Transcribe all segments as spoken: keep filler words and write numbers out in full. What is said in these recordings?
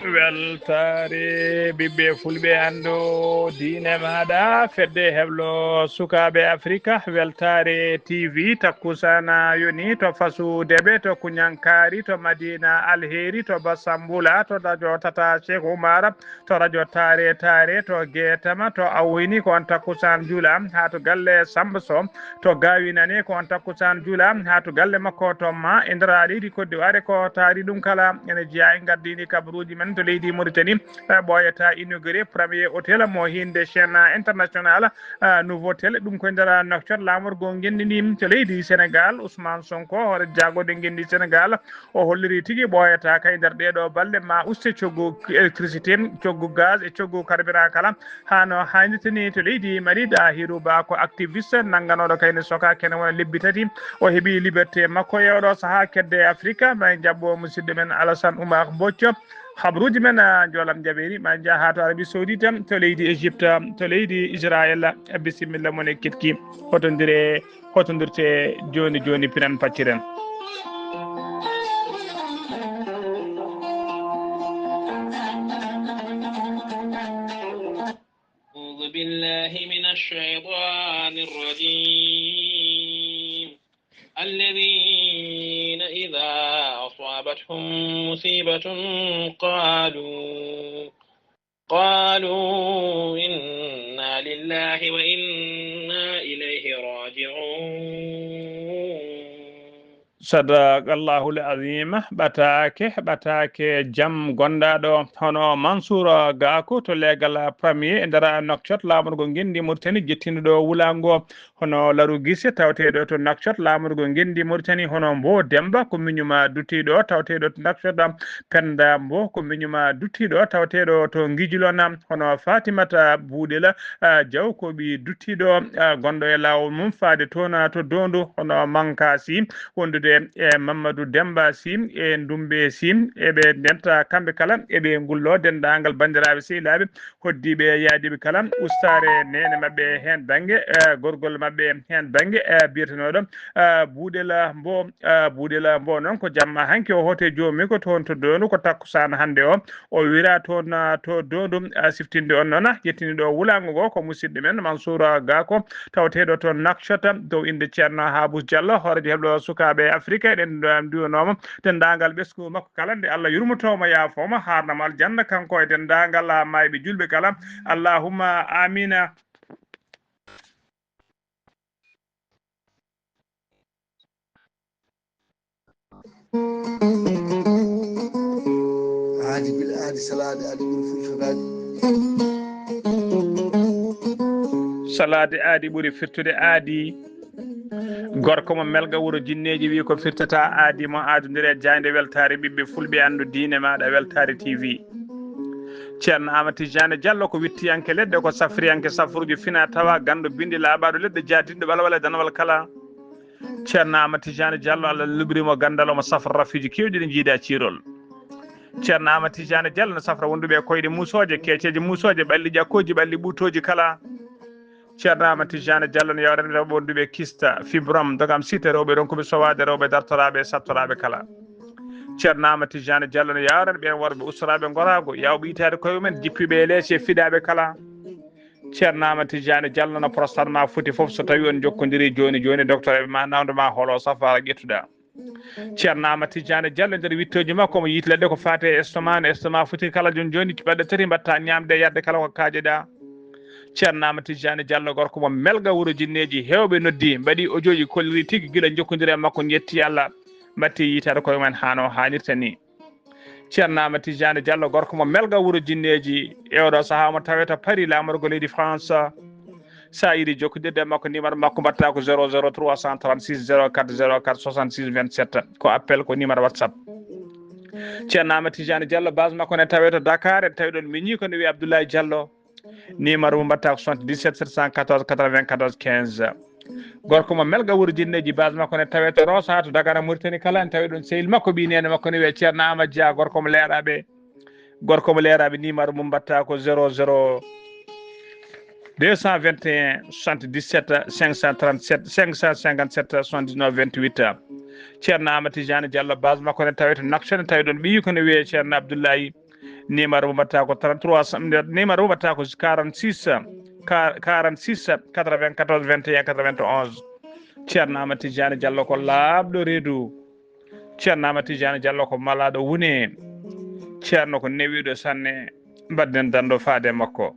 Weltaare ɓiɓɓe fulɓe, anndo diine maaɗa, fedde heblo sukaaɓe Afrika, weltaare T V, takkusana yoni to Fasu Debe, to Kuñankaari, to Madina Alheri, to Basambula, to radio Tata Cheikh Oumar, to radio Taare Taare, to Geetama, to Awini, ko on takkusaan juula, haa to galle Samba Sow, to Gaawinane, ko on takkusaan juula, haa to galle makko to Ma, e nder leydi Côte d'Ivoire, ko taari ɗum kala, ene jeyaa e ngardiindi kabaruuji men to leydi Mauritanie, e ɓooyata inauguré premier hôtel mo hiinde chaîne international, ah, Novotel, ɗum ko e nder nokcot laamorgo ngenndi ndi to leydi Sénégal, Ousmane Sonko, hoore jaagorde ngenndi Sénégal, o holliri tigi ɓooyata kay nder ɗeeɗo balɗe ma uste coggu électricité, coggu gaz e coggu carburant kala, haa no haanirta ni to leydi Mali. Ɗahiru Ba ko activiste nannganooɗo kayne soka kene wona lebbi tati. O heɓi liberté makko e oɗo sahaa kedde Afrika. Ma en jaɓɓo musidɗo men Alassane Oumar Mbocco. Habruuji men, ah, njoolam jaɓeeri. Ma en njaha haa to Arabie Saoudite, to leydi Égypte, to leydi Israël. Bisimilla mon e ketki. Hotondire, hotondirte jooni jooni, pinan pacciren. أعوذ بالله من الشيطان الرجيم. الذين إذا أصابتهم مصيبة قالوا، قالوا إنا لله وإنا إليه راجعون. Sadaqallahul Azim. Ɓataake, ɓataake jam gondaaɗo hono Mansour Gakou to leegal premier e nder nokcot laamorgo ngenndi Mauritanie jettinɗo ɗo wulaango. Hono Laru Gise tawateeɗo to nokcot laamorgo ngenndi Mauritanie, hono Mbo Demba ko miñuma duttiiɗo tawateeɗo to nokcot, Penda Mbo ko miñuma duttiiɗo tawateeɗo to Ngijilona, hono Fatimata Buuɗela, ah, Jaw ko ɓi duttiiɗo, ah, gonɗo e laawol mum faade toon, ah, to Doondu, hono Manka Sy wondude e Mamadou Demba Sy e Ndumbe Sy, eɓe ndenta kamɓe kala, eɓe ngullo denndaangal banndiraaɓe sehilaaɓe hoddiiɓe yaadiiɓe kala, ustaare neene maɓɓe heen bannge, eh, gorgol maɓɓe heen bannge, eh, biyetenooɗo, eh, Buuɗela Mbo, eh, Buuɗela Mbo noon ko jamma hanki o hooti e joomum ko toon to Doondu ko takkusaan hannde o, o wira toon, ah, to Doondu, ah, siftinde on noon, ah, yettini ɗo wulaango ngo ko musidɗo men Mansour Gakou, tawateeɗo to Nouakchott, dow innde Ceerno Habous Diallo, hooreejo heɓlo sukaaɓe Afrika, eɗen, ah, nduwanooma denndaangal ɓesngu makko kala, nde Allah yurmotooma, yaafooma, haarnama aljanna, kanko e denndaangal, ah, maayɓe juulɓe kala. Allahumma amina. Aadi bil aadi, salaade aadi ɓuri firtude aadi. Salaade aadi ɓuri firtude aadi. Gorko mo Melga wuro Jinneeji wi ko firtata aadi mo aadondire jaaynde weltaare ɓiɓɓe fulɓe, anndu diine maaɗa weltaare T V. Ceerno Amadou Tidiane Diallo ko wittiyanke leɗɗe, ko safriyanke safruuji fina tawa, ganndo binndi laaɓaaɗo leɗɗe, jaadinɗo ɓalwal e danwal kala. Ceerno Amadou Tidiane Diallo, Allah luɓiri mo ganndal, omo safra rafiiji keewɗi ɗi njiida ciirol. Ceerno Amadou Tidiane Diallo no safra wonduɓe e koyɗe muusooje, keeceeje muusooje, ɓalli ƴakkooji, ɓalli ɓuutooji kala. Ceerno Amadou Tidiane Diallo no yawrande rewɓe wonduɓe e kista, fibrome, dogam site, rewɓe ronkuɓe sowaade, rewɓe dartoraaɓe e sattoraaɓe kala. Ceerno Amadou Tidiane Diallo no yawrande ɓeen worɓe ustoraaɓe ngoraagu, yawɓe yitaade koye mumen, jippiiɓe e leese e fiɗaaɓe kala. Ceerno Amadou Tidiane Diallo no prostate ma foti fof, so tawi on jokkondiri jooni jooni, docteur eɓe ma nawda ma holo safaara ƴettuɗa. Ceerno Amadou Tidiane Diallo nder wittooji makko omo yiiti leɗɗe ko faati e estomac, no estomac foti kala jooni jooni, cuɓaɗe tati mbatta ñaamde e yarde kala ko kaajeɗa. Ceerno Amadou Tidiane Diallo gorko mo Melga wuro Jinneeji, heewɓe noddi, mbaɗi audio ji, kolliri tigi gila jokkondiri e makko, njetti Allah, mbatti yitaade koye mumen haa no haanirta ni. Ceerno Amadou Tidiane Diallo gorko mo Melga wuro Jinneeji, e oɗo sahaa omo tawee to Paris laamorgo leydi France. Sa yiɗi jokkondirde e makko, numéro makko mbaɗata ko zéro zéro trois cent trente-six zéro quatre zéro quatre soixante-six vingt-sept, ko appel, ko numéro WhatsApp. Ceerno Amadou Tidiane Diallo, base makko ne tawee to Dakar, en tawi ɗon miñi ko ne wiye Abdoulaye Diallo. Numéro mum mbaɗata ko soixante-dix-sept sept cent quatorze quatre-vingt-quatorze quinze. Gorko mo Melga wuro Jinneeji, base makko ne tawee to Rosso, to Dagana, Mauritanie kala, en tawi ɗon sehil makko, ɓii neene makko ne wiye Ceerno Amadou Dia, gorko mo Leeraaɓe. Gorko mo Leeraaɓe, numéro mum mbaɗata ko zéro zéro. deux cent vingt et un, soixante-dix-sept, cinq cent trente-sept, cinq cent cinquante-sept, soixante-dix-neuf, vingt-huit. Ceerno Amadou Tidiane Diallo, base makko ne tawi to Nouakchott, ne tawi ɗon ɓiyi ko ne wiyee Ceerno Abdoulaye. Numéro mo mbaɗata ko trente-trois, numéro mo mbaɗata ko quarante-six, quarante-six, quatre-vingt-quatorze, vingt et un, quatre-vingt-onze. Ceerno Amadou Tidiane Diallo ko laaɓɗo reedu. Ceerno Amadou Tidiane Diallo ko malaaɗo wune. Ceerno ko newiiɗo sanne. Mbaɗden danndo faade makko.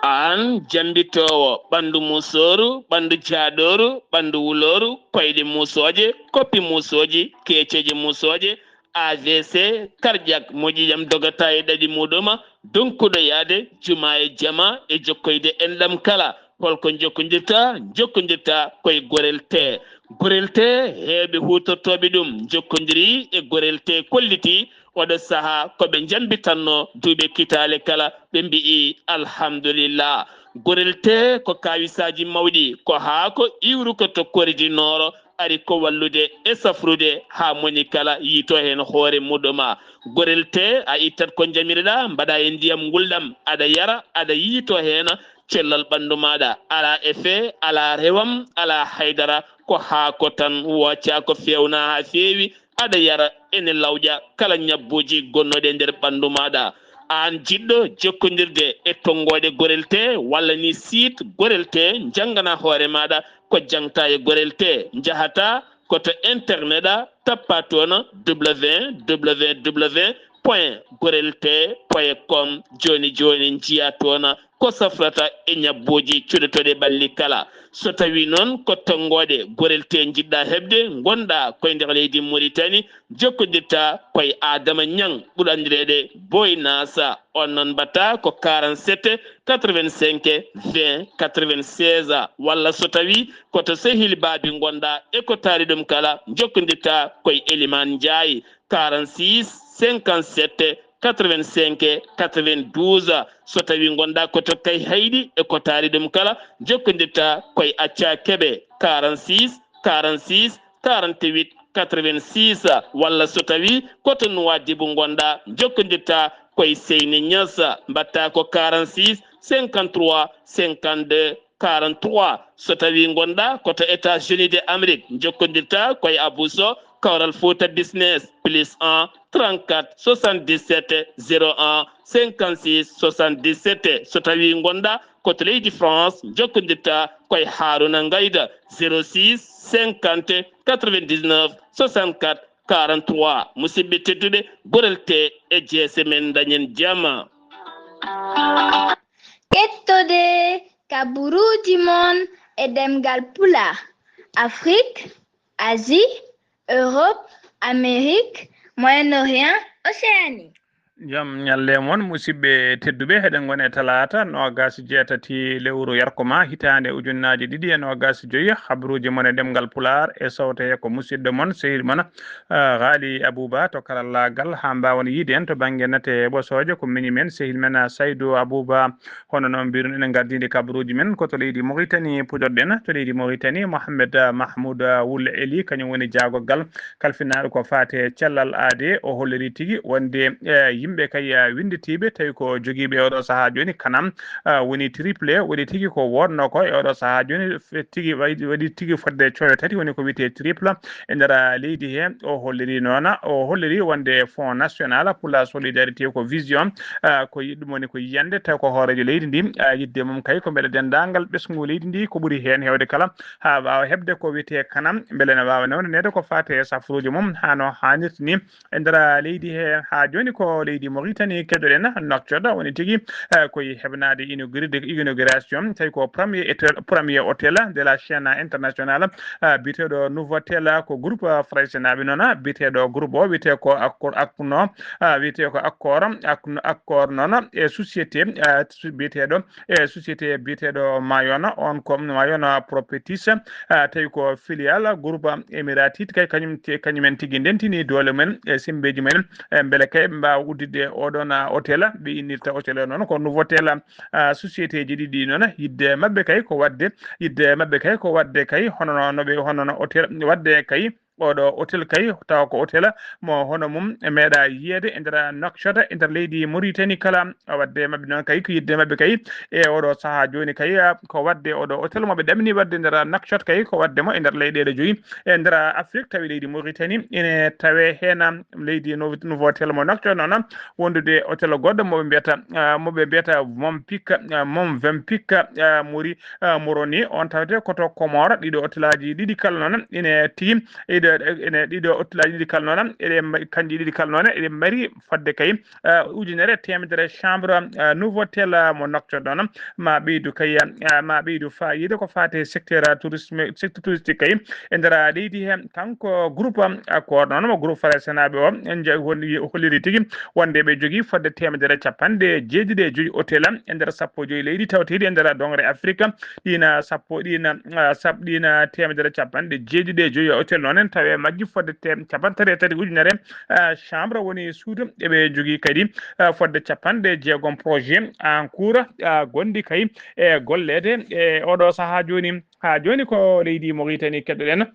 Aan jambitoowo ɓanndu musooru, ɓanndu jaadooru, ɓanndu wulooru, koyɗe musooje, koppi musooji, keeceeje musooje, A V C, cardiaque, moƴƴi jam dogata e ɗaɗi muɗuma, donkuɗo yaade juma e jama e jokkoyde enɗam kala. Holko jokkondirta? Jokkondirta koye Gorel Tee. Gorel Tee, heewɓe huutortooɓe ɗum njokkondiri e Gorel Tee kolliti oɗo sahaa ko ɓe njambitanno duuɓe kitaale kala, ɓe mbi'i alhamdulillah. Gorel Tee ko kaawisaaji mawɗi, ko haako iwruko to Kori du Nord, ari ko wallude e safrude haa moni kala yiito heen hoore muɗuma. Gorel Tee, a ittat ko njamiriɗa, mbaɗa e ndiyam ngulɗam, aɗa yara, aɗa yiito heen cellal ɓanndu maaɗa, alaa effet, alaa rewam, alaa haydara, ko haako tan, wooca ko feewna haa feewi, aɗa yara, ene lawƴa kala ñabbuuji gonnooɗi e nder ɓanndu maaɗa. Aan jiɗɗo jokkondirde e tonngooɗe Gorel Tee walla ni site Gorel Tee, njanngana hoore maaɗa ko jaŋta e Gorel Tee, njahata ko to internet a, tappa toon www point gorelte point com. Jooni jooni njiya toon ko safrata e ñabbuuji cuɗotooɗi ɓalli kala. So tawii noon ko tonngooɗe Gorel Tee njiɗɗa heɓde, ngonɗa koye nder leydi Muritani, jokkondirta koye Adama Ñaŋ, ɓurɗo anndireede Boy Nasa. On noon mbaɗta ko quarante-sept quatre-vingt-cinq vingt quatre-vingt-seize, walla so tawii ko to Sehil Baabi ngonɗa e ko taari ɗum kala, jokkondirta koye Eliman Njaay, quarante-six cinquante-sept quatre-vingt-cinq quatre-vingt-douze. So tawii ngonɗa ko to Kayhayɗi e ko taari ɗum kala, jokkondirta koye Acca Kebe, quarante-six quarante-six quarante-huit quatre-vingt-six, walla so tawii ko to Nuwaadibu ngonɗa, jokkondirta koye Seyni Ñas, mbaɗta ko quarante-six cinquante-trois cinquante-deux quarante-trois. So tawii ngonɗa ko to États-Unis de Amérique, jokkondirta koye Abou Sow, Kawral Fouta Business, plus un trente-quatre soixante-dix-sept zéro un cinquante-six soixante-dix-sept. So tawii ngonɗa ko to leydi France, jokkondirta koye Haruna Ngayda, zéro six cinquante quatre-vingt-dix-neuf soixante-quatre quarante-trois. Musidɓe tedduɓe, Gorel Tee e jeese men, dañen jama. Kettode kaburuuji mon e ɗemngal Pulaar, Afrik, Asie, Europe, Amérique, Moyen-Orient, Océanie. Jam ñalle mon, musidɓe tedduɓe, heɗen ngoni e talaata noogaas e jeetati lewru yarkoma, hitaande ujunnaaje ɗiɗi e noogaas e joyi. Habruuji mon e ɗemngal Pulaar e sawte ko musidɗo mon, sehil mon, ah, Ghali Abouba to karallaagal, haa mbaawen yiide en to bannge nate ɓosooje, ko miñi men, sehil men, ah, Saydou Abouba. Hono noon mbiiruno, enen ngardiinde kabaruuji men ko to leydi Mauritanie puɗorɗen. To leydi Mauritanie, Mohamed, ah, Mahmoud, ah, Wul Eli, kañum woni jaagorgal kalfinaaɗo ko faati e cellal aadee. O holliri tigi wonde, eh, yimɓe kay, ah, winnditiiɓe, tawi ko jogiiɓe e oɗo sahaa jooni kanam, ah, woni triple, woni tigi ko woodnoo ko e oɗo sahaa jooni, fe-, tigi waɗi, waɗi tigi fodde coyo tati, woni ko wiyetee triple e nder, ah, leydi he. O holliri noon, o holliri wonde Fonds National pour la Solidarité ko vision, ah, ko yiɗ-, ɗum woni ko yiyannde, tawi ko hooreejo leydi ndi, ah, yiɗde mum kay ko mbele denndaangal ɓesngu leydi ndi ko ɓuri heen heewde kala, haa waawa heɓde ko wiyetee kanam, mbele ene waawa newnaneede ko faati e safruuji mum, haa no haanirta ni e nder leydi he. Haa jooni ko leydi Mauritanie keɗoɗen, Nouakchott woni tigi, eh, ko e heɓnaade inauguride, inauguration, tawi ko premier étel-, premier hôtel de la chaîne internationale, ah, biyeteeɗo Novotel, ko groupe, ah, Faraysenaaɓe noon, ah, biyeteeɗo groupe o wiyetee ko Accor, Acno, ah, wiyetee ko Accor, Acno, Accor noon, e société, ah, su-, biyeteeɗo, e société biyeteeɗo Mayona, on ko Mayona Properties, ah, tawi ko filiale groupe Emirati, kay kañum te-, kañum en tigi ndentini doole men e sembeeji men, e mbele kay ɓe mbaawa uddude de oɗon, ah, hôtel, ɓe innirta hôtel o noon ko Novotel, ah, société ji ɗiɗi noon, yidde maɓɓe kay ko waɗde, yidde maɓɓe kay ko waɗde kay hono no, no ɓe, hono no hôtel waɗde kay, oɗo hôtel kay, tawa ko hôtel mo hono mum meeɗa yiyeede e nder Nouakchott, e nder leydi Mauritanie kala. Waɗde maɓɓe noon kay, ko yidde maɓɓe kay e oɗo sahaa jooni kay, ah, ko waɗde oɗo hôtel mo ɓe ɗamini waɗde nder Nouakchott kay, ko waɗde mo e nder leyɗeele joyi e nder Afrique, tawi leydi Mauritanie ene tawe heen, leydi Nouv-, Novotel mo Nouakchott noon, wondude hôtel goɗɗo mo ɓe mbiyata, ah, mo ɓe mbiyata Mompik, ah, Mom Vempik, ah, Mori, ah, Moroni. On tawete ko to Comores. Ɗiɗo hôtelaaji ɗiɗi kala noon ene tigi, ɗiɗo, ene, ɗiɗo hôtelaaji ɗiɗi kala noon, eɗe ma-, kanji ɗiɗi kala noon, eɗe mari fodde kay, ah, ujunere teemedere chambre, ah, Novotel, ah, mo Nouakchott noon. Ma ɓeydu kay, ah, ma ɓeydu faayiida ko faati e secteur tourisme, secteur touristique kay e nder leydi he. Kanko groupe Accor noon, mo groupe Faransenaaɓe o, en nja-, woni, holliri tigi wonde ɓe jogii fodde teemedere capanɗe jeeɗiɗi e joyi hôtel e nder sappo joyi leydi tawteeɗi e nder doŋre Afrique. Ɗiina sappo, ɗiina, ah, sab-, ɗiina teemedere capanɗe jeeɗiɗi e joyi hôtel noon, en tawi e majji fodde tem-, capanɗe tati e tati ujunere, ah, chambre woni suudu. Eɓe jogii kadi, ah, fodde capanɗe jeegom projet en cours, ah, gonɗi kay e golleede e oɗo sahaa jooni. Haa jooni ko leydi Mauritanie keɗoɗen.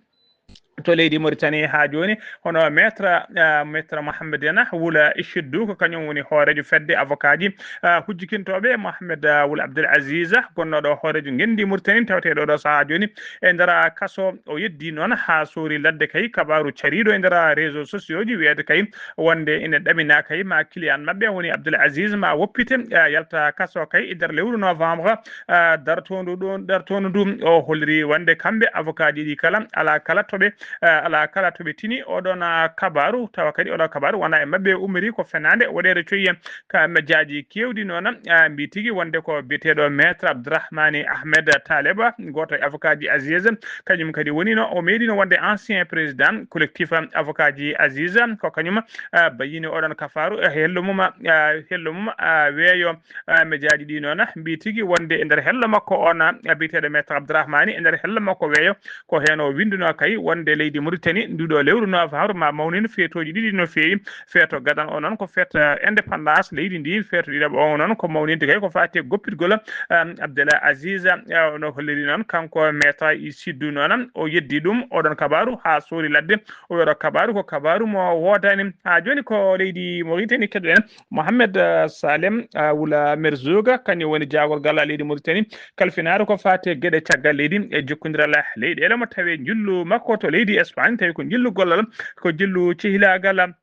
To leydi Mauritanie haa jooni, hono maître, ah, maître Mohamed Ena Wula Ichidou, ko kañum woni hooreejo fedde avocat ji, ah, hujjikintooɓe Mohamed, ah, Wul Abdel Aziz, gonnooɗo hooreejo ngenndi Mauritanie, taweteeɗo ɗo sahaa jooni e nder kaso. O yeddi noon haa soori ladde kay kabaaru cariiɗo e nder réseaux sociaux ji, wiyeede kay wonde ene ɗamina kay ma client maɓɓe woni Abdel Aziz ma woppite, ah, yalta kaso kay e nder lewru novembre, ah, dartoondu ɗon, dartoondu ndu. O holliri wonde kamɓe avocat ji ɗi kala, alaa kala to ɓe, ah, alaa kala to ɓe tini oɗon, ah, kabaaru, tawa kadi oɗo kabaaru wonaa e maɓɓe ummiri ko fenaande, waɗeede coyi en. Ka mejaaji keewɗi noon, ah, mbi tigi wonde ko biyeteeɗo Maître Abdourahmane Ahmed Taleb, gooto e avocat ji Aziz, kañum kadi woni no o meeɗino wonde ancien président collectif avocat ji Aziz, ko kañum, ah, bayini oɗon kafaaru, eh, hello mum, ah, hello mum, ah, weeyo, ah, mejaaji ɗi noon, mbi tigi wonde e nder hello makko on, ah, biyeteeɗo Maître Abdourahmane, e nder hello makko weeyo, ko heen o winnduno kay wonde leydi Mauritanie nduɗo lewru novembre ma mawnin feetooji ɗiɗi no feewi. Feeto gadan o noon ko feet, eh, indépendance leydi ndi. Feeto ɗiɗaɓo o noon ko mawninde kay ko faati e goppitgol, um, Abdel Aziz, eh, no holliri noon kanko Maître Isidou noon, o yeddi ɗum oɗon kabaaru haa soori ladde. O wiya ɗo kabaaru ko kabaaru mo woodani. Haa jooni ko leydi Mauritanie keɗoɗen. Mohamed, eh, Salem, eh, Wula Merzouga, kañum woni jaagorgal leydi Mauritanie kalfinaaɗo ko faati e geɗe caggal leydi e jokkondiral leyɗeele, mo tawi njillu makko to leydi Espagne, tawi ko njillu gollal, ko njillu cehilaagal.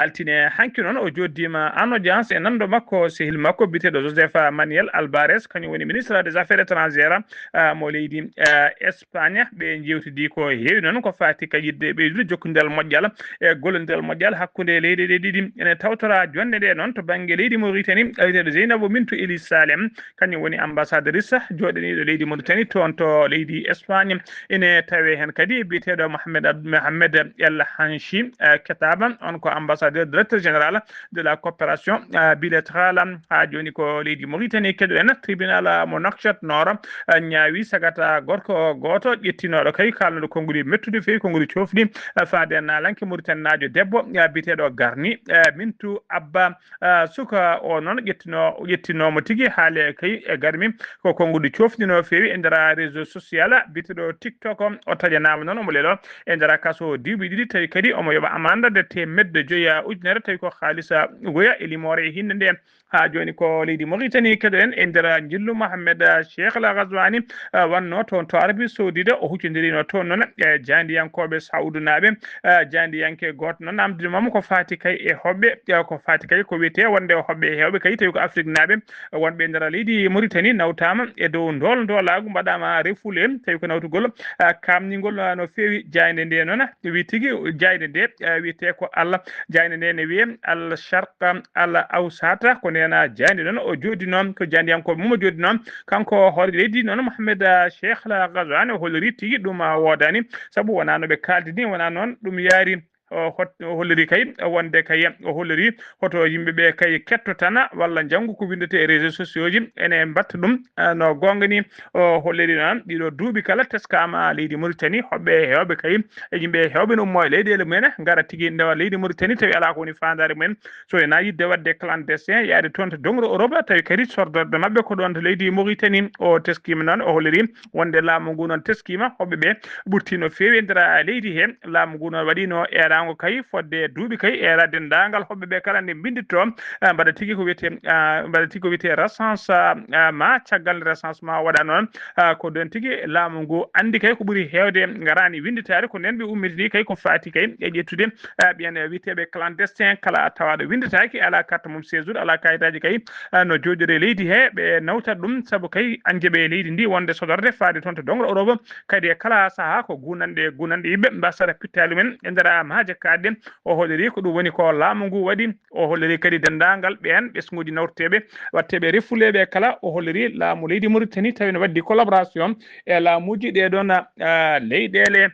Altine hanki noon o joddiima en audience e nanndo makko, sehil makko biyeteeɗo Joseph Manuel Alvarez, kañum woni ministre des affaires étrangères, ah, mo leydi, ah, Espagne. Ɓe njeewtidi ko heewi noon ko faati ka yiɗde ɓeydude jokkondiral moƴƴal e gollondiral moƴƴal hakkunde leyɗe ɗe ɗiɗi. Ene tawtora jonnde nde noon to bannge leydi Mauritanie, biyeteeɗo Zeynabou Bintou Ely Salem, kañum woni ambassadrice jooɗaniiɗo leydi Mauritanie toon to leydi Espagne. Ene tawe heen kadi biyeteeɗo Mohamed Ab-, Mohamed El Hanchi, eh, Ketaba, on ko ambassadeur, directeur général de la coopération, eh, bilatérale. Haa jooni ko leydi Mauritanie keɗoɗen. Tribunal mo Nouakchott Nord, eh, ñaawi sagata gorko gooto ƴettinooɗo kay kaalnuɗo konnguɗi mettuɗi feewi, konnguɗi coofɗi, eh, faade e naalanke Mauritanie naajo debbo, eh, biyeteeɗo Garni, eh, Mintu Abba, ah, suka o noon ƴettino, ƴettinooma tigi haale kay e garmi. Ko konnguɗi coofɗi no feewi e nder réseau social biyeteeɗo TikTok. O taƴanaama noon omo leloo e nder kaso duuɓi ɗiɗi, tawi kadi omo yoɓa amande de teemedde joyi ujunere, tawi ko haalisa woya e limoore e hinnde nde. Haa jooni ko leydi Mauritanie keɗoɗen e nder njillu Mohamed Cheikh El Ghazouani, ah, wannoo toon to Arabie Saoudite. O huccondirino toon noon e jaayndiyankooɓe saawdunaaɓe. Eh, jaayndiyanke gooto noon namdini mamo ko faati kay e hoɓɓe, eh, ko faati kay ko wiyetee wonde hoɓɓe e heewɓe kay tawi ko Afriknaaɓe, eh, wonɓe e nder leydi Mauritanie nawtaama e dow ndool ndoolaagu, mbaɗaama refoulé, tawi ko nawtugol, eh, kaamningol, eh, no feewi. Jaaynde nde noon wi tigi, jaaynde nde, eh, wiyetee ko Al, jaaynde nde ne wiyee Al Sharq Al Awsat, ko ndeen jaaynde noon o jooɗinoo, ko jaayndiyankooɓe mum o jooɗinoo. Kanko hoore leydi noon Mohamed, eh, Cheikh Al Ghazouani o holliri tigi ɗum, eh, woodaani, sabu wonaa no ɓe kaaldi ni, wonaa noon ɗum yaari. o hot-, o holliri kay wonde kay, o holliri hoto yimɓe ɓe kay ketto tan walla njanngu ko winndete e réseaux sociaux ji, ene mbatta ɗum, ah, no goonga ni. O holliri noon, ɗiɗo duuɓi kala teskaama leydi Mauritanie, hoɓɓe heewɓe kay, e yimɓe heewɓe no ummo e leyɗeele mumen, ngara tigi ndewa leydi Mauritanie, tawi alaa ko woni faandaare mumen. So ena yiɗde waɗde clandestin, yaade toon to doŋre Europe, tawi kadi sordorde maɓɓe ko ɗoon to leydi Mauritanie. O teskiima noon, o holliri wonde laamu ngu noon teskiima, hoɓɓe ɓe ɓurti no feewi e nder leydi he. Laamu ngu noon waɗiino eeraango kay, fodde duuɓi kay, eera denndaangal hoɓɓe ɓe kala nde mbinnditto, ah, mbaɗa tigi ko wiyetee, ah, mbaɗa tigi ko wiyetee recensement, caggal nde recensement waɗa noon, ah, ko ɗoon tigi laamu ngu anndi kay ko ɓuri heewde ngaraani winnditaade, ko ndeen ɓe ummitini kay ko faati kay e ƴettude, ah, ɓeen wiyeteeɓe clandestin, kala tawaaɗo winnditaaki, alaa carte mum séjour, alaa kayitaaji kay, ah, no jooɗiri e leydi he, ɓe nawtat ɗum, sabu kay anjeɓe e leydi ndi wonde sodorde faade toon to doŋre Europe, kadi e kala sahaa ko gunanɗe, gunanɗe yimɓe mbasata pittaali men e nder maaje kaaɗɗe. O holliri ko ɗum woni ko laamu ngu waɗi. O holliri kadi denndaangal ɓeen ɓesnguuji nawteeɓe, watteeɓe refuleeɓe kala. O holliri laamu leydi Mauritanie tawi no waɗdi collaboration e laamuuji ɗee ɗoon, ah, leyɗeele.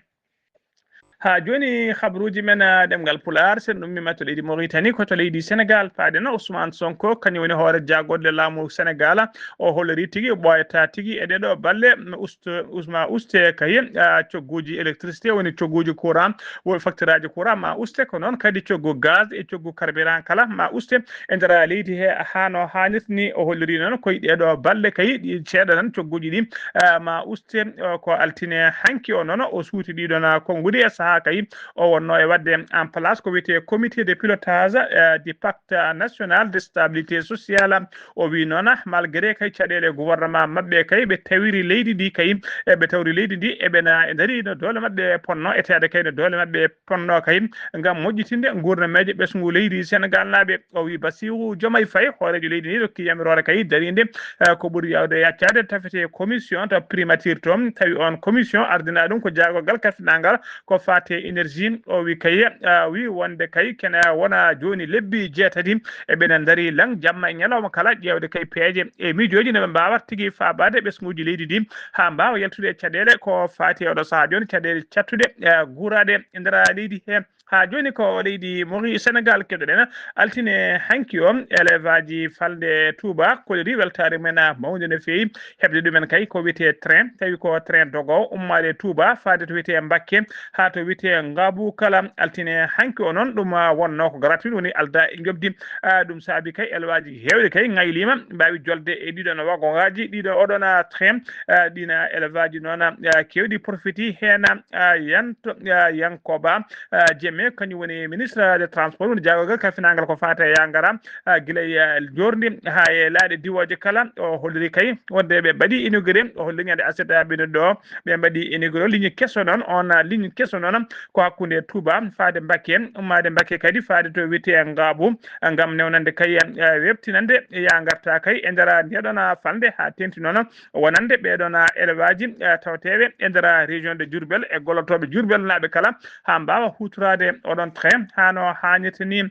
Haa jooni, habruuji men, ah, ɗemngal Pulaar, sen ɗummiima to leydi Mauritanie, ko to leydi Senegaal, faaden Ousmane Sonko, kañum woni hoore jaagorɗe laamu Senegaal. O holliri tigi ɓooyataa tigi e ɗee ɗoo balle, usto, usma uste kay, ah, cogguuji électricité, woni cogguuji courant, wo facturaaji courant ma uste, ko noon kadi coggu gaz e coggu carburant kala ma uste e nder leydi he, haa no haanirta ni. O holliri noon ko e ɗee ɗoo balle kay, ɗi seeɗa tan cogguuji ɗi, ah, ma uste. Ah, ko altine hanki o noon o suuti ɗii ɗoon konnguɗi e sahaa kay o wonno e waɗde en place ko wiyetee comité de pilotage, ah, du pacte national de stabilité sociale. O wi noon, malgré kay caɗeele gouvernement maɓɓe kay, ɓe tawiri leydi ndi kay, e ɓe tawri leydi ndi, eɓe na e ndari no doole maɓɓe ponno, eteede kay no doole maɓɓe ponno kay, ngam moƴƴitinde nguurnameeje ɓesngu leydi Senegaal naaɓe. O wi Bassirou Diomaye Faye, hooreejo leydi ndi, rokki yamiroore kay darinde, eh, ko ɓuri yaawde yaccaade, tafete commission to primature to, tawi on commission ardina ɗum ko jaagorgal kafinangal ko faate énergie. O wi kay, ah, wi wonde kay kene wona jooni lebbi jeetati eɓena ndari lan jamma e ñalawma kala ƴeewde kay peeje e miijooji no ɓe mbaawata tigi faabaade ɓesnguuji leydi ndi haa mbaawa yaltude e caɗeele ko faati e oɗo sahaa jooni caɗeele cattuɗe, ah, guuraaɗe e nder leydi he. Haa jooni ko leydi Mori Senegaal keɗoɗen altine hanki o, élève aji falde Touba koliri weltaare mumen mawnde no feewi. Heɓde ɗumen kay ko wiyetee train, tawi ko train dogo ummaade Touba faade to wiyetee Mbakke haa to wiyetee Ngaabu kala altine hanki o noon. Ɗum, ah, wonnoo ko gratuit, woni aldaa e njoɓdi. Ah, ɗum saabi kay elwaaji heewɗi kay ŋayliima, mbaawi jolde e ɗiɗon wagongaaji, ɗiɗo oɗon, ah, train, ah, ɗiin, ah, elwaaji noon, ah, keewɗi profiti heen, ah, yanto, ah, yankooba, ah, Jeme, kañum woni ministre des transports, woni jaagorgal kafinangal ko faati e yangara, ah, gila e, ah, joorndi haa e laaɗe diwooje kala. O holliri kay wonde ɓe mbaɗi inauguré, o holli ñande aset, ah, ɓennuɗo o, ɓe mbaɗi inauguré ligne keso noon, on, ah, ligne keso noon ko hakkunde Touba faade Mbakke, ummaade Mbakke kadi faade to wiyetee Ngaabu, ah, ngam newnande kay, ah, weɓtinande yangarta kay e nder ndeɗon, ah, falnde haa tenti noon wonande ɓeɗon, ah, élève aji, ah, tawteeɓe e nder, ah, région de Diourbel e gollotooɓe Diourbel naaɓe kala haa mbaawa huutoraade oɗon train haa no haanirta ni.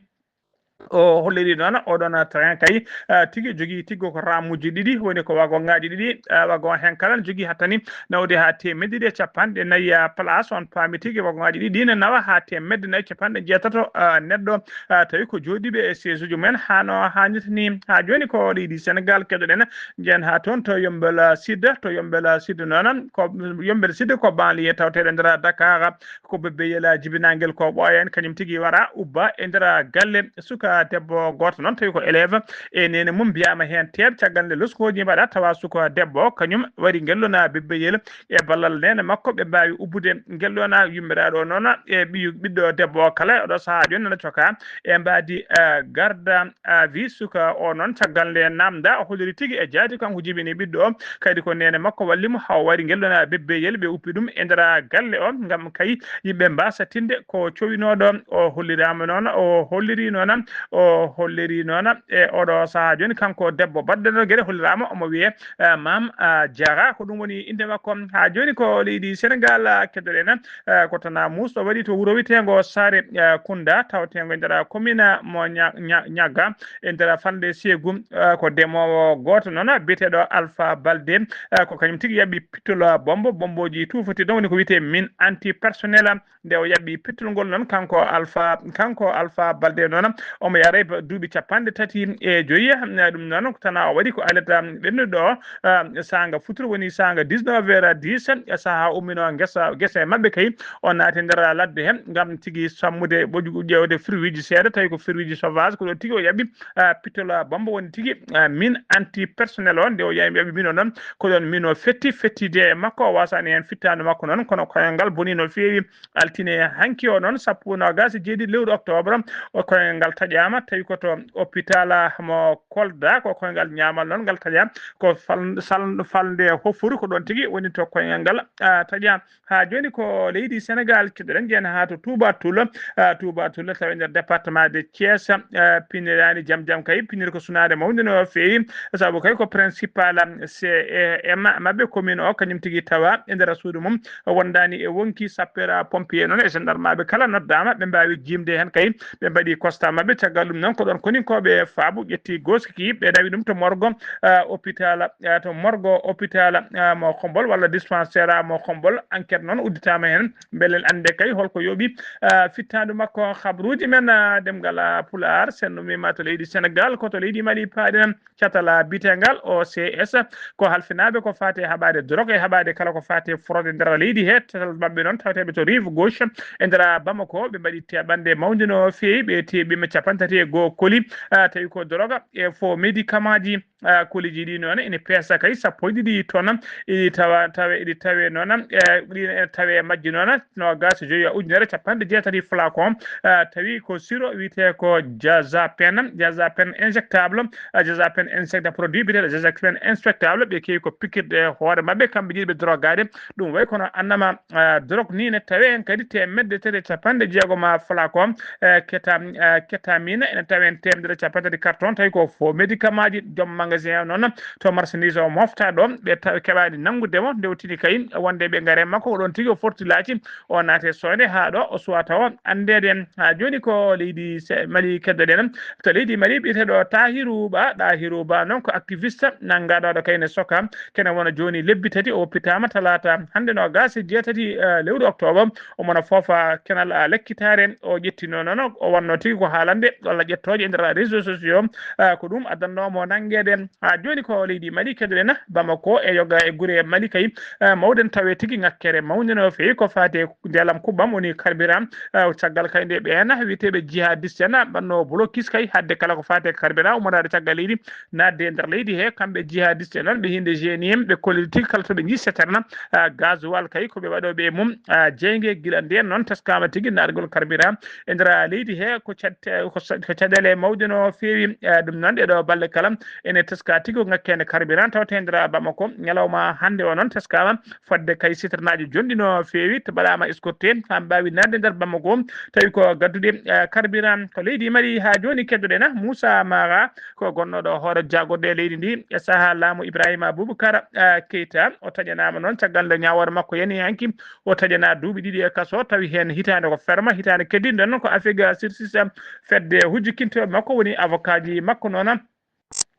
O holliri noon oɗon train kay, ah, tigi jogii tiggo ko ramuuji ɗiɗi, woni ko wagon-ŋaaji ɗiɗi, ah, wagon heen kala ne jogii hattani nawde haa teemedde ɗiɗi e capanɗe nayi, ah, place. On paami tigi wagon-ŋaaji ɗiɗi ne nawa haa teemedde nayi capanɗe jeetato, ah, neɗɗo, ah, tawi ko jooɗiiɓe e siège uji mumen haa no haanirta ni. Haa jooni ko leydi Senegaal keɗoɗen, njehen haa toon to Yombel, ah, Sud, to Yombel, ah, Sud noon ko Yombel Sud ko banlieue tawteeɗo e nder Dakar. Ko bébé Yela jibinangel ko ɓooya en kañum tigi wara ubba e nder galle suka debbo gooto noon tawi ko élève e nene mum mbiyaama heen teer caggal nde loskooji mbaɗa tawa suka debbo kañum waɗi ngel ɗoon bébé Yela e ballal nene makko ɓe mbaawi ubbude ngel ɗoon yummiraaɗo o noon e ɓiyu ɓiɗɗo debbo o kala e oɗo sahaa jooni nana coka e mbaadi, eh, garda à vue suka o noon caggal nde namda o holliri tigi e jaati kanko jibini ɓiɗɗo o kadi ko nene makko walli mo haa o wari ngel ɗoon bébé Yela ɓe uppi ɗum e nder galle o ngam kay yimɓe mbaasa tinde ko cowinooɗo. O holliraama noon, o holliri noon O holliri noon e oɗo sahaa jooni, kanko debbo baɗɗo ɗo geɗe holliraama, omo wiyee, eh, Mam, ah, Diarra, ko ɗum woni innde makko. Haa jooni ko leydi Senegal, ah, keddoɗen, eh, ko Tana Muus ɗo waɗi to wuro wiyeteengo Saare, eh, Kunda, taweteengo e nder commune mo Ña-, Ña-, Ñagga, e nder falnde Seegu, eh, ko demoowo gooto noon biyeteeɗo Alpha Balde, eh, ko kañum tigi yaɓi pittol bombo, bombooji tuufati ɗon woni ko wiyetee mine anti-personnel. Nde o yaɓɓi pittol ngol noon, kanko Alpha, kanko Alpha Balde noon, omo yaray ba-, duuɓi capanɗe tati e joyi. Eh, ɗum noon, ko Tana o waɗi ko alet, um, ɓennuɗo, um, saanga futuro, woni saanga dix-neuf heures dix, e sahaa umminoo ngesa, gese maɓɓe kay, o naati nder ladde heen ngam tigi sammude, ƴeewde fruitji seeɗa, tawi ko fruitji sauvage, ko ɗo tigi o yaɓi, uh, pittol bombo woni tigi, uh, mine anti-personnel o, nde o yaɓi, yaɓi mine o noon, ko ɗoon mine o fetti, fettide e makko, o wasaani heen fittaandu makko noon, kono koyngal bonii no feewi. Altine hanki o noon, sappo noogaas e jeeɗiɗi lewru octobre, o koyngal ngal taƴaama, tawi ko to hôpital mo Kolda, ko koyngal ñaamal noon ngal taƴaa, ko fal-, sal-, falnde Hofuru, ko ɗoon tigi woni to koyngal ngal, ah, taƴaa. Haa jooni ko leydi Senegal, keɗoɗen, njeyen haa to Touba Toul, ah, Touba Toul tawi nder département de Thiès, ah, piniraani jam jam kay, pinir ko sunaade mawnde no feewi, sabu kay ko principal C E M maɓɓe commune o, kañum tigi tawa e nder suudu mum, wondaani e wonki. Sapeur pompier noon e gendarme maɓɓe kala noddaama, ɓe mbaawi jiimde heen kay, ɓe mbaɗi constat maɓɓe. Caggal ɗum noon, ko ɗoon koninkooɓe faabu ƴetti gooski ki, ɓe nawi ɗum to morgo, ah, hôpital, ah, to morgo hôpital, ah, mo Xombol walla dispensaire mo Xombol. Enquête noon udditaama heen, mbele en annde kay holko yooɓi, ah, fittaandu makko. Habruuji men, ah, ɗemngal, ah, Pulaar, sen no mbiima to leydi Senegal, ko to leydi Mali paaɗen. Catal biyeteengal O C S, ko halfinaaɓe ko faati e haɓaade drogue e haɓaade kala ko faati e fraude e nder leydi he. Catal maɓɓe noon taweteeɓe to Rive Gauche e nder Bamako, ɓe mbaɗi teɓɓannde mawnde no feewi, ɓe teeɓi ɓe capanɗe tati e goo koli, ah, tawi ko drogue e faux médicament ji. Ah, koliji ɗi noon ene peesa kay sappo e ɗiɗi tonnes, iɗi tawa, tawe, iɗi tawe noon, eh, ɗi ene tawe e majji noon, noogaas e joyi ujunere capanɗe jeetati flacon, ah, tawi ko sirop wiyetee ko diazépam, diazépam injectable, ah, diazépam injectable, produit biyeteeɗo diazépam injectable, ɓe keewi ko pikirde hoore maɓɓe, kamɓe jiɗi ɓe drogaade. Ɗum wayi kono annama, ah, drogue ni ne tawe heen kadi teemedde tati e capanɗe jeegom flacon, eh, keta-, eh, ketamine, ene tawe heen teemedere capanɗe tati carton, tawi ko faux médicament ji. Joom magasin o noon, to marchandise o mofta ɗo, ɓe taw keɓaani nanngude mo, nde o tini kay wonde ɓe ngare makko, ko ɗoon tigi o forti laaci, o naate soyde haa ɗo o suwa tawa anndeede. Haa jooni ko leydi Se-, Mali keddoɗen. To leydi Mali, biyeteeɗo Tahiru Ba, Tahiru Ba noon ko activiste nanngaɗo ɗo kayne soka, kene wona jooni lebbi tati o woppitaama talaata hannde noogaas e jeetati, eh, lewru octobre. Omo no foofa kenal, ah, lekkitaare. O ƴettino noon, o wonno tigi ko haalande walla ƴettooje e nder réseaux sociaux, ah, ko ɗum addannoo mo nanngeede. Haa jooni ko leydi Mali keddoɗen, Bamako e yoga e gure Mali kay, ah, mawɗen tawe tigi ŋakkere mawnde no feewi ko faati e ndeelam kubbam woni carburant, ah, caggal kay nde ɓeen wiyeteeɓe jihadiste en mbaɗno blocus kay haɗde kala ko faati e carburant ummoraade caggal leydi naatde e nder leydi he. Kamɓe jihadiste en noon ɓe hinde G N I M ɓe kolliri tigi kala to ɓe njii seterna, ah, gasoil kay ko ɓe waɗooɓe e mum, ah, jeynge. Gila ndeen noon teskaama tigi naatgol carburant e nder leydi he ko cad-, ko sa-, ko caɗeele mawɗe no feewi, ah, ɗum noon ɗeɗo balle kala ene teska tigi ko ŋakkeende carburant tawte e nder Bamako. Ñalawma hannde o noon teskaama fodde kay citernaaji jonɗi no feewi, to mbaɗaama escorté haa mbaawi naatde nder Bamako, tawi ko gaddude, eh, carburant. Ko leydi Mali haa jooni keddoɗen Moussa Mara, ko gonnooɗo hoore jaagorɗe leydi ndi e sahaa laamu Ibrahima Boubacar, eh, Keita. O taƴanaama noon caggal nde ñaawoore makko yani hanki, o taƴanaa duuɓi ɗiɗi e kaso, tawi heen hitaande ko ferma, hitaande keddiiɗe noon ko Afega Sirsis, fedde hujjikintooɓe makko woni avocat ji makko noon.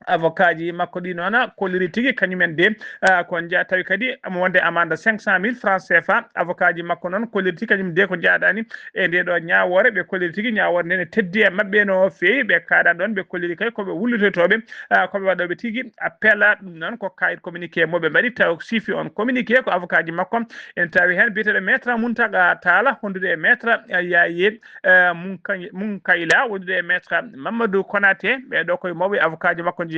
Avocat ji makko ɗi noon kolliri tigi kañumen de, ah, ko nja-, tawi kadi omo wonde amande cinq cent mille francs C F A. Avocat ji makko noon kolliri tigi kañum de ko njaadaani e nde ɗo ñaawoore. Ɓe kolliri tigi ñaawoore nde ne teddi e maɓɓe no feewi. Ɓe kaaɗa ɗoon, ɓe kolliri kay ko ɓe wullitoytooɓe, ah, ko ɓe waɗooɓe tigi appel. Ɗum noon ko kayit communiqué mo ɓe mbaɗi, taw siifi on communiqué ko avocat ji makko. En tawi heen biyeteeɗo maître Mountaga Talla, hondude e maître, ah, Yaye, eh, Munka-, Munkayla, wondude e maître Mamadou Konaté. Ɓee ɗoo koye mawɓe avocat ji makko njeyaa.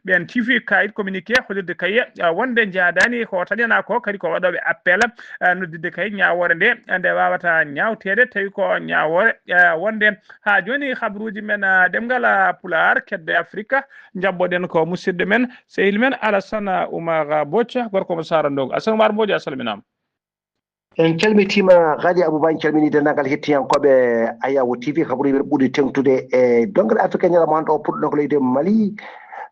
Ɓeen ciifi kayit communiqué hollirde kay, ah, wonde njaadaani ko taƴanaa ko, kadi ko waɗooɓe appel, ah, noddidde kay ñaawoore nde, nde waawata ñaawteede, tawi ko ñaawoore, ah, wonde. Haa jooni, habruuji men, ah, ɗemngal, ah, Pulaar, kedde Afrika, njabboɗen ko musidɗo men, sehil men Alassane Oumar Bocca, gorko mo Saara Ndongo. Alassane Oumar Bocca, a salminaama. En calmitiima Ghali Abouba, en calminii denndaangal hettiyankooɓe Ayawo T V, kabaruuji men ɓuri teeŋtude e doŋngal Afrika. Ñalawma hannde o puɗɗo ko leydi Mali,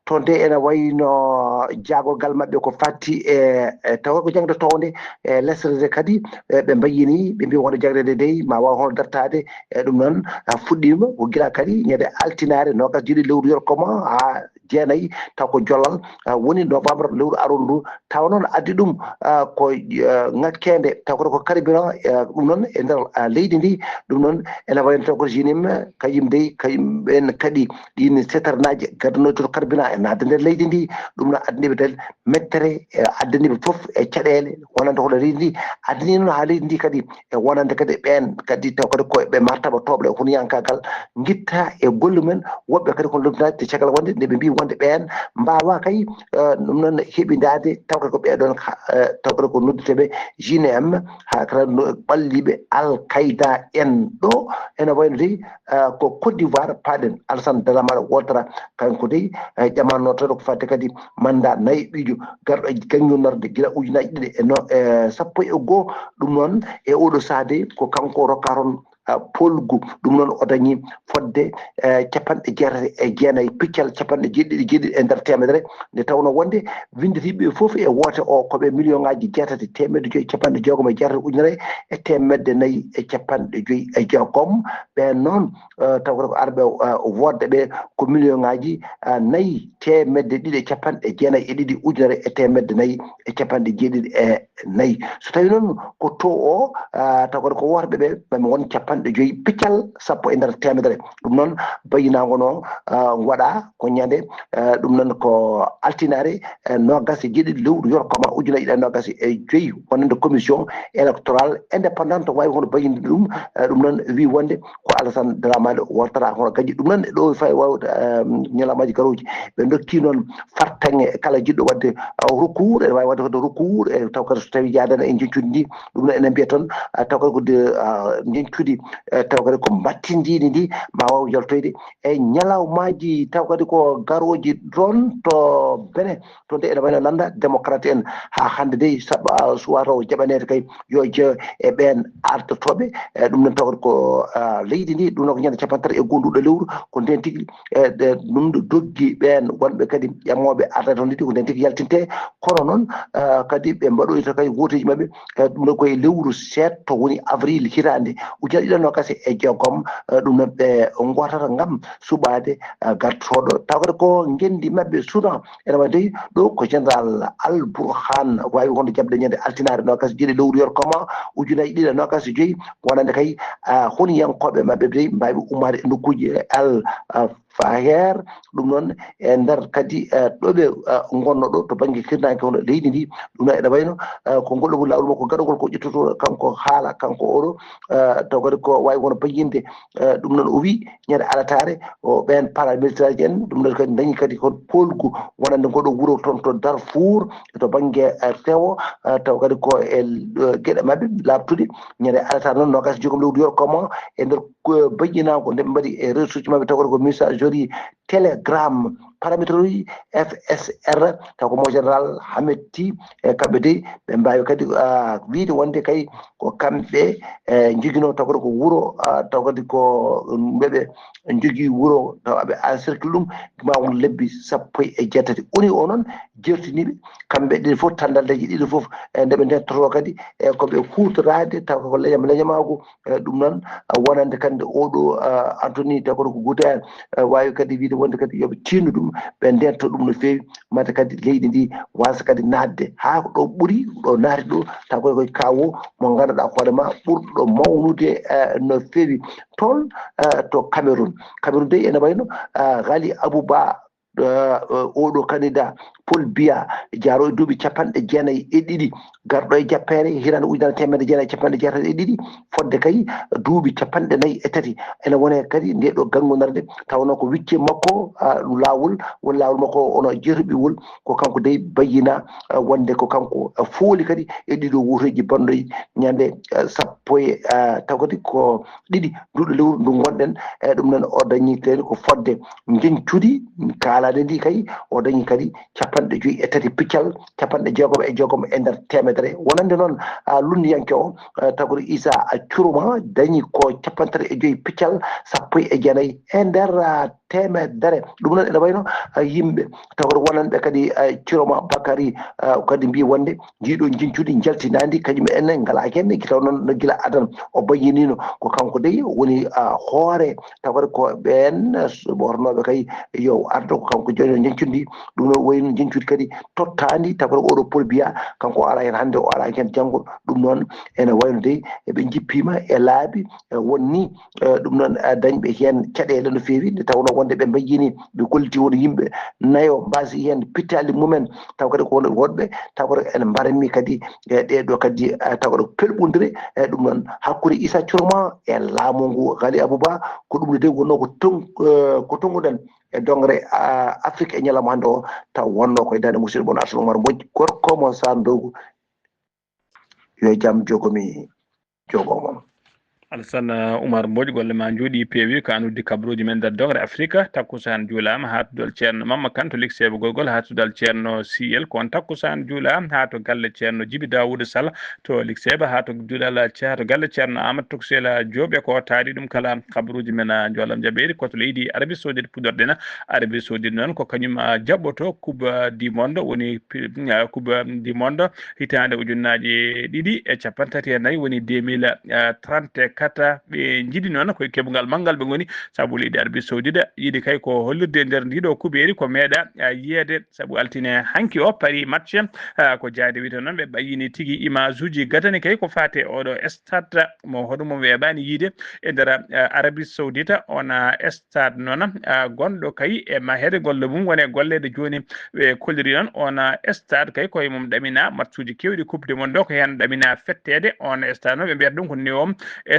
toon de ene wayno jaagorgal maɓɓe ko fatti e, e tawa ko jaŋde townde e lesre nde kadi, e ɓe mbayyini, ɓe mbi wonde jaŋde nde dey ma waaw hono dartaade, e ɗum noon a fuɗɗiima ko gila kadi ñande altinaare noogas jeeɗiɗi lewru yorkoma haa jeenayi, taw ko jollal, ah, woni novembre lewru aroru ndu. Taw noon addi ɗum, ah, ko, ah, ŋakkeende, taw kono ko carburant, ah, ɗum noon e nder, ah, leydi ndi. Ɗum noon ene wayno taw ko G N M, kañum dey, kañum ɓen kadi ɗin setarnaaji gaddanooji to carburant e naatde nder leydi ndi. Ɗum noon addani ɓe tan mettere, e addani ɓe fof e caɗeele wonande hono leydi ndi. Addani noon haa leydi ndi kadi e wonande kadi ɓeen kadi taw kadi ko ɓe martaba tooɓle huniyankagal ngitta e golle men. Woɓɓe kadi ko lomtinaade te caggal wonde nde ɓe mbi wonde ɓeen mbaawa kay, eh, ɗum noon heɓindaade taw kadi ko ɓee ɗoon ka, eh, taw kadi ko nodduteeɓe G N M, haa kala no ɓalliiɓe Al Qaeda en ɗo ene wayno dey, eh, ko Côte d'Ivoire paaɗen. Alassane Dramane Ouattara kanko dey, eh, ƴamanno tan ko fadde kadi mandat nayi ɓiijo garɗo e gaññunorde gila ujunaaji ɗiɗi e no, e sappo e goo. Ɗum noon e oɗo sahaa dey ko kanko rokka toon, ah, polgu. Ɗum noon o dañi fodde, eh, capanɗe jeetati e jeenayi piccal capanɗe jeeɗiɗi jeeɗiɗi e nder teemedere. Nde tawnoo wonde winnditiiɓe fof e woote o ko ɓe million ŋaaji jeetati teemedde joyi capanɗe jeegom e jeetati ujunere e teemedde nayi e capanɗe joyi e jeegom. Ɓeen noon, eh, taw ko arɓe, eh, wootde ɓe ko million ŋaaji, eh, nayi teemedde ɗiɗi e capanɗe jeenayi e ɗiɗi ujunere e teemedde nayi e capanɗe jeeɗiɗi e nayi. So tawii noon ko taux o, ah, taw kadi ko wooteɓe ɓe, ɓe won capanɗe joyi piccal sappo e nder teemedere. Ɗum noon, bayyinaango no, ah, waɗa ko ñande, ah, ɗum noon ko altinaare, eh, noogas e jeeɗiɗi lewru yorkoma ujunaaji ɗiɗi e noogas e joyi, wonande commission électorale indépendante waawi hono bayyinde ɗum, eh, ɗum noon wi wonde ko Alassane Dramane Ouattara hono gañi ɗum noon. Ɗo fayi wawde, eh, ñalawmaaji garooji ɓe ndokki noon fartaŋŋe kala jiɗɗo waɗde, ah, recours, ene waawi waɗde kadi recours, e taw kadi so tawii yaadani e njeñcudi ndi, ɗum noon ene mbiya toon, ah, taw kadi ko de, ah, njeñcudi, eh, taw kadi ko mbattindiindi ndi, ma waaw yaltoyde e ñalawmaaji taw kadi ko garooji toon to Benin, toon de ene wayno lannda démocrate en haa hannde dey saɓa suwaa taw jaɓaneede kay yo jeyo e ɓeen artotooɓe. E ɗum noon taw kadi ko, ah, leydi ndi, ɗum noon ko ñande capanɗe tati e goo nduɗo lewru, ko ndeen tigi e ɗe ɗum ɗo doggi ɓeen wonɓe kadi ƴamooɓe arta toon ndi ko ndeen tigi yaltinte. Kono noon, ah, kadi ɓe mbaɗoyta kay wooteeji maɓɓe, eh, ɗum ɗo koye lewru seeɗto woni avril hitaande ujunaaji ɗiɗi e noogas e jeegom, eh, ɗum noon ɓe ngootata ngam suɓaade, eh, gartooɗo. Taw kadi ko ngenndi maɓɓe Soudan ene waɗi dey ɗo ko général Al Burhan waawi wonde jaɓde ñande altinaare noogas e jeeɗiɗi lewru yorkoma ujunaaji ɗiɗi e noogas e joyi, wonande kay, ah, honiyankooɓe maɓɓe dey mbaawi ummaade e nokkuuji Al, ah, Faher, ɗum noon e nder kadi, eh, ɗo ɓe, eh, ngonno ɗo to bannge hirnaange hono leydi ndi. Ɗum noon ene wayno, eh, ko ngol ɗo laawol makko gaɗogol ko ƴettoto kanko haala, kanko oɗo, eh, taw kadi ko waawi won bayyinde, eh, ɗum noon o wi ñande alataare o ɓeen paramilitaire en, ɗum noon kadi dañi kadi ko polgu wonande ngoɗo wuro toon to Darfour, to bannge, eh, rewo, eh, taw kadi ko e, eh, geɗe maɓɓe laaɓtuɗe. Ñande alataare noon noogas e joyi lewru yorkoma e nder ko bayyinaango nde ɓe mbaɗi e réseau ji maɓɓe taw kadi ko message jori Telegram, paramilitaire uji F S R, taw ko mo général Hametti, e kamɓe dey ɓe mbaawi kadi, ah, wiyde wonde kay ko kamɓe, eh, njoginoo taw kadi ko wuro, ah, taw kadi ko ɓe ɓe njogii wuro taw aɓe encercle ɗum ma won lebbi sappo e jeetati. Oni o noon jertiniiɓe kamɓe ɗiɗi fof, tandalleeji ɗiɗi fof, e nde ɓe ndentoroo kadi e ko ɓe huutoraade taw ko leñam-, leñamaagu, e ɗum noon, ah, wonande kadi oɗo, ah, Anthony taw ko Guterres, eh, waawi kadi wiyde wonde kadi yo ɓe tiinno ɗum, ɓe ndento ɗum no feewi, mate kadi leydi ndi waasa kadi naatde haa ko ɗo ɓuri, ɗo naati ɗo, taw koye koye kawo mo ngannduɗaa hoore ma ɓurɗo mawnude, eh, no feewi toon, eh, to Cameroun. Cameroun dey ene wayno, eh, Ghali Abouba, eh, oɗo candidat Paul Biya jaaro e duuɓi capanɗe jeenayi e ɗiɗi, garɗo e jappeere hitaande ujunere teemedde jeenayi e capanɗe jeetati e ɗiɗi, fodde kay duuɓi capanɗe nayi e tati. Ene wone kadi nde ɗo ganngunarde, tawnoo ko wicce makko, ah, laawol, woni laawol makko ono jeetuɓiwol, ko kanko dey bayyina, ah, wonde ko kanko, ah, fooli kadi e ɗiɗo wooteeji banɗoyi ñande, ah, sappo e, ah, taw kadi ko ɗiɗi nduɗo lewru ndu ngonɗen. E ɗum noon o dañi kadi ko fodde njeñcudi kaalaade ndi kay, o dañi kadi cappanɗe joyi e tati piccal, cappanɗe jeegom e jeegom e nder teemedere. Wonande noon, a, lunndiyanke o, a, tagore Isa a Curuma dañi ko cappanɗe tati e joyi piccal, sappo e jeenayi e nder, a, teemedere. Ɗum noon ene wayno, a, yimɓe tagore wonanɓe kadi, a, Curuma Bakari, a, kadi mbi wonde ndiɗo njincudi njaltinaandi, kañum en ngalaaki heen, taw noon no gila adan o bayyinino ko kanko dey woni, a, hoore tawata ko ɓeen, a, wornooɓe kay yo ardo ko kanko jooni njencudi. Ɗum noon wayno njencudi kadi tottaandi tawata oɗo pol biya kanko o ara heen hannde, o ara heen janngo. Ɗum noon ene wayno dey eɓe njippiima e laabi, e wonni, e ɗum noon, e dañɓe heen caɗeele no feewi, nde tawnoo wonde ɓe mbayyini, ɓe golliti won yimɓe nayo mbasi heen pittaali mumen, taw kadi ko won woɗɓe, taw kadi ene mbarmi kadi e ɗee ɗoo kadi, e taw kadi pelɓondire, e ɗum noon hakkunde Issa Thiorma e laamu ngu Ghali Abou Ba, ko ɗum de wonnoo ko ton-, e ko tonnguɗen e dongre, a, Afrique e ñalawma hannde o, taw wonnoo koye daande musidɗo mon Alsan Oumar Mbodj, gorko mo Sar Ndogu. Yo jam jogomi jogo mon. Alassane Oumar Mbodj, golle ma njooɗi peewi, ko an uddi kabaruuji men nder dongre Afrique. Takkusaan juulaama haa to dal Ceerno Mamma Kan to Likseeba Gorgol, haa to dal Ceerno Siyel, ko on takkusaan juulaa haa to galle Ceerno Jibi Daawuda Sal to Likseeba, haa to duɗal, haa to galle Ceerno Amadou Tuksel Joob, e ko taari ɗum kala. Kabaruuji men, a, njoolam jaɓeeri ko to leydi Arabie Saoudite puɗorɗen. Arabie Saoudite noon ko kañum, a, jaɓɓoto Coupe du Monde, woni pi-, a, Coupe du Monde hitaande ujunnaaje ɗiɗi e cappanɗe tati e nayi, woni deux mille trente-quatre. Ɓe njiɗi noon koye keɓungal manngal ɓe ngoni, sabu leydi Arabie Saoudite yiɗi kay ko hollirde e nder ndiɗo kubeeri ko meeɗa, a, yiyeede, sabu altine hanki o Paris match, a, ko jayde wiyte noon ɓe ɓayyini tigi image uji gadani kay ko faate oɗo stade mo hoɗum mo weeɓaani yiide e nder, a, Arabie Saoudite, on, a, stade noon, a, gonɗo kay e maheede golle mum woni e golleede jooni. Ɓe kolliri noon on, a, stade kay ko e mum ɗamina matchuuji keewɗi Coupe du Monde o, ko heen ɗamina fetteede. On stade noon ɓe mbiyata ɗum ko Neom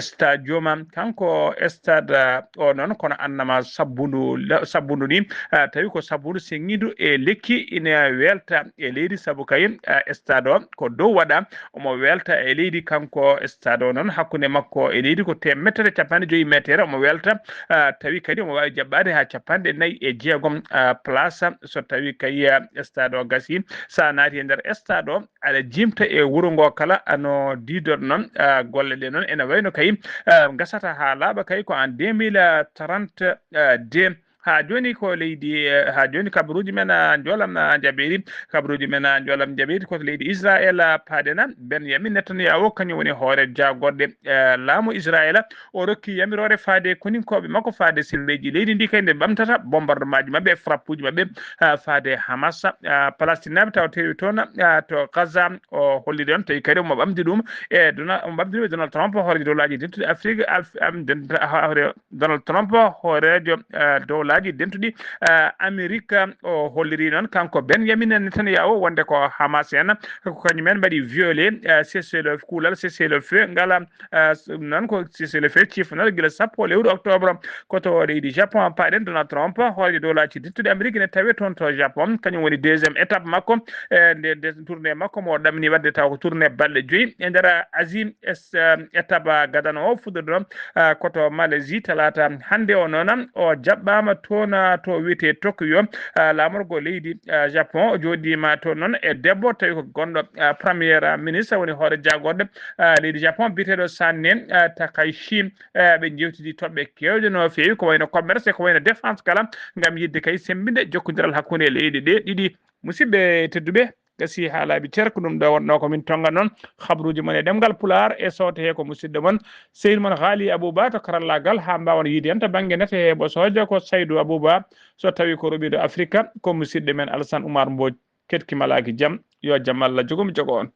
Stadium. Kanko stade, a, o noon kono annama sabbundu, la-, sabbundu ni, a, tawi ko sabbundu seŋŋidu e lekki ina weelta e leydi, sabu kay, a, stade o ko dow waɗa, omo weelta e leydi. Kanko stade o noon hakkunde makko e leydi ko teemettee capanɗe joyi meetere omo weelta, a, tawi kadi omo waawi jaɓɓaade haa capanɗe nayi e jeegom, a, place. So tawi kay, a, stade o gasi, so a naati e nder stade o, aɗa jimta e wuro ngo kala, ano diidor noon, a, golle ɗe noon ene wayno kay, a, gasata haa laaɓa kay ko en deux mille trente-deux. Haa jooni ko leydi, eh, haa jooni kabaruuji men, ah, njoolam, ah, njaɓeeri. Kabaruuji men, ah, njoolam njaɓeeri ko to leydi Israel, ah, paaɗen. Benyamin Netanyahu, kañum woni hoore jaagorɗe, eh, laamu Israel. O rokki yamiroore faade koninkooɓe makko, faade semmbeeji leydi ndi kay nde ɓamtata bombardement ji maɓɓe, frappe uji maɓɓe, ah, faade Hamas, ah, Palestinaaɓe tawa teewi toon, ah, to Gaza. O holliri on tawi kadi omo ɓamdi ɗum e Dona-, omo ɓamdi ɗum e Donald Trump, hooreejo dowlaaji dentuɗi Afrique, Af-, am, dent-, ha-, hoore Donald Trump, hooreejo, eh, dowlaaji dentuɗi, eh, Amerique. O holliri noon kanko Benjamin Netanyahu wonde ko Hamas en, ko kañum en mbaɗi violé, eh, cessez-le-feu, kuulal cessez-le-feu ngal, eh, s-, noon ko cessez-le-feu ciifnal gila sappo lewru octobre. Ko to leydi Japon paɗen Donald Trump, hooreejo dowlaaji dentuɗi Amerique ne tawe toon to Japon, kañum woni deuxième étape makko, eh, nde, nde tournée makko mo o ɗamini waɗde taw ko tournée balɗe joyi e nder Asie. Es-, eh, étape gadano o fuɗɗoto, eh, ko to Malaisie talaata hannde o noon. O jaɓɓaama toon, eh, to wiyetee Tokyo, eh, laamorgo leydi, eh, Japon. O jooɗiima toon noon e debbo tawi ko gonɗo, eh, premier ministre, woni hoore jaagorɗe, eh, leydi Japon biyeteeɗo Sanne, eh, Takaishi. Eh, ɓe njeewtidi toɓɓe keewɗe no feewi, ko wayno commerce, ko wayno défense kala, ngam yiɗde kay semmbinde jokkondiral hakkunde leyɗe ɗe ɗiɗi. Musidɓe tedduɓe, gasi haa laaɓi cer, ko ɗum ɗo wonnoo ko min tonga noon. Habruuji mon e ɗemngal Pulaar e sooto he ko musidɗo mon, sehil mon Haali Abouba to karallaagal, haa mbaawon yiide en to bannge nate he ɓosoojo ko Saydu Abouba, so tawii ko ruɓiiɗo Afrika, ko musidɗo men Alassane Oumar Mbodj. Keɗki malaaki jam, yo jam Allah jogo mi jogo on.